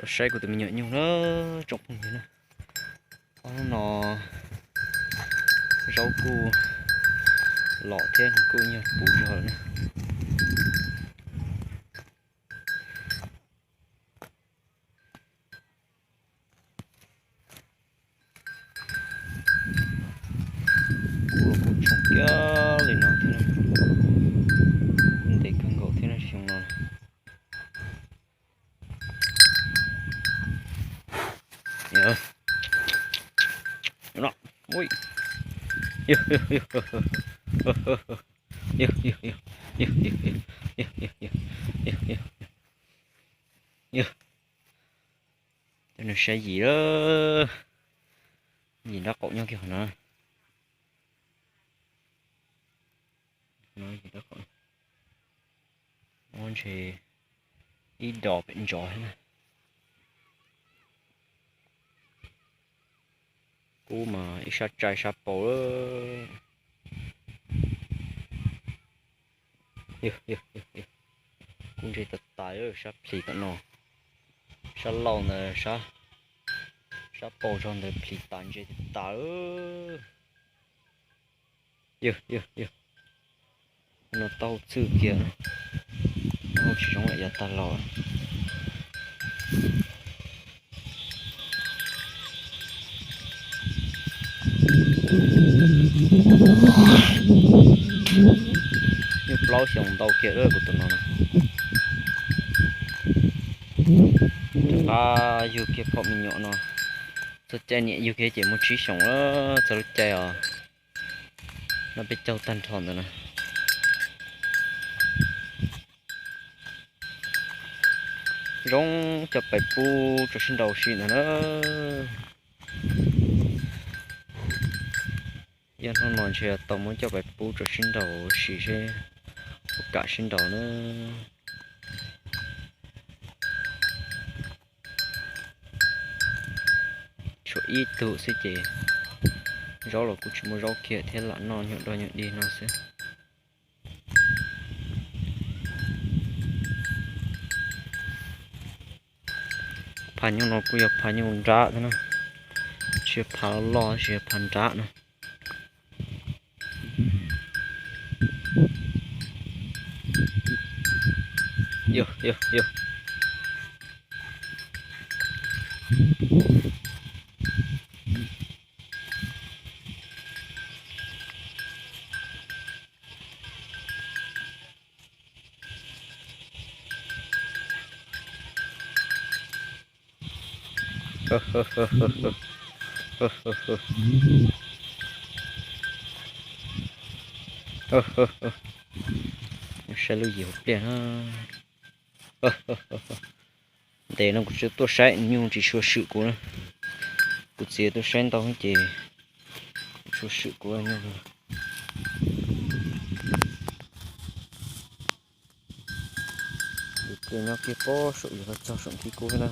Saib kuv tus me nyuam nyuj na, tsoom phooj ywg na. Ob hnub no zaub kuj lom thiab kuj nyuag puv zog lawm na. Kuj los kuj tshoov kiag li no thiab, ntev kawg nkaus thiab xyoo no. Yog, nws saib yim, yim nraub qaum nyob kiag qhov no. Muab ntshe ib dos pem ntsos thiab na. Kub mas ib sab tsai sab paus lawm. Kub ntse tas tas, sab plhis tom no, sab laug ntawd, sab paus zog ntawd plhis tas ntse tas tas. Yog, yog, yog. No taub hau txwj kiag, taub hau tsis zoo lawm yav tag los. Nyuj plaub xyoos ntau kiag lawm kuv tus no. Rov qab yug kiag pom me nyuam no, txog caij niam yug kiag ces muaj tsib xyoos lawm, txog lub caij os, noj peb caug tag nrho ntawd na. Zoo coj pais pub rau sib nraus ua si ntag na. Yog hnub no ntshe tau muab coj pais pub rau sib nraus ua si seb puas kam sib nraus na. Tshuav ib tug xwb ces zaub los kuj tsis muaj zaub kiag thiab, lam noj nyuag dog nyuag dig no xwb. Phav nyuj no kuj yog phav nyuj nrab thiab na, tsis yog phav loj loj, tsis yog phav nrab na. Yog, yog, yog. Saib lub yim hauv pliaj na. Ntev no kuv tsis tuaj saib nyuj, tsis tshua swm kuv na. Kuv txiv tuaj saib ntau ces tsis tshua swm kuv nyuj. Yus pliaj nyob kiag pob saum yus txog saum nthib kub thiab na.